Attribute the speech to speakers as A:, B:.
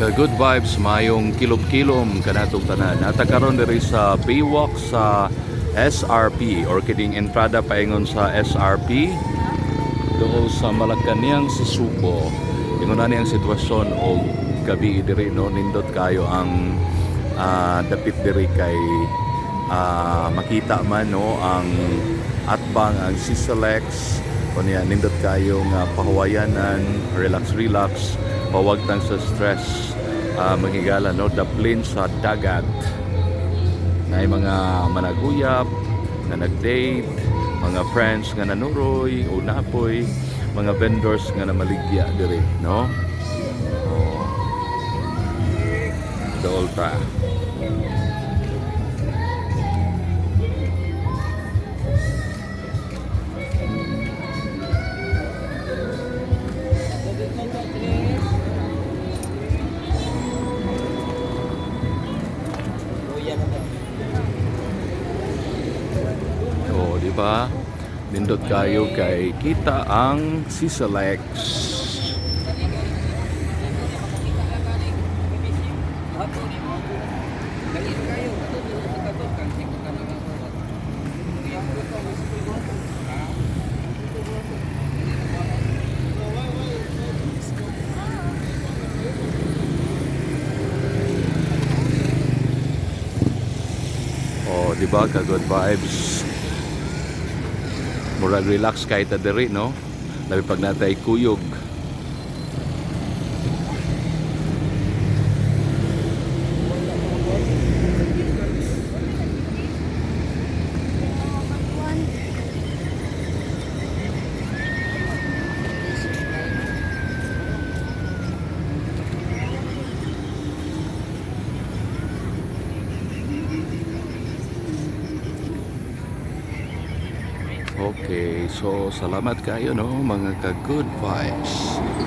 A: Good vibes, mayong kilom-kilom kanatong tanan. Naa ta karon diri sa Baywalk sa SRP or kining entrada paingon sa SRP dool sa Malacañang sa Subo. Ingon na ang sitwasyon og gabi diri, no? Nindot kayo ang dapit diri kay makita man, no, ang atbang ang CISALEX. Unya nindot kayo nga pahuwayanan, relax relax, pawagtang sa stress, manghigala, no, daplin sa dagat na mga managuyap nga nag-date, mga friends nga nanuroy o napoy mga vendors nga namaligya diri, no? Oh. Dool ta. Oh, di ba? Nindot kayo kay kita ang CISALEX. Oh, di ba? Ka good vibes. Murag relax kay ta diri, no? Labi pag natay kuyog. Okay, so salamat kayo, no, mga ka good vibes.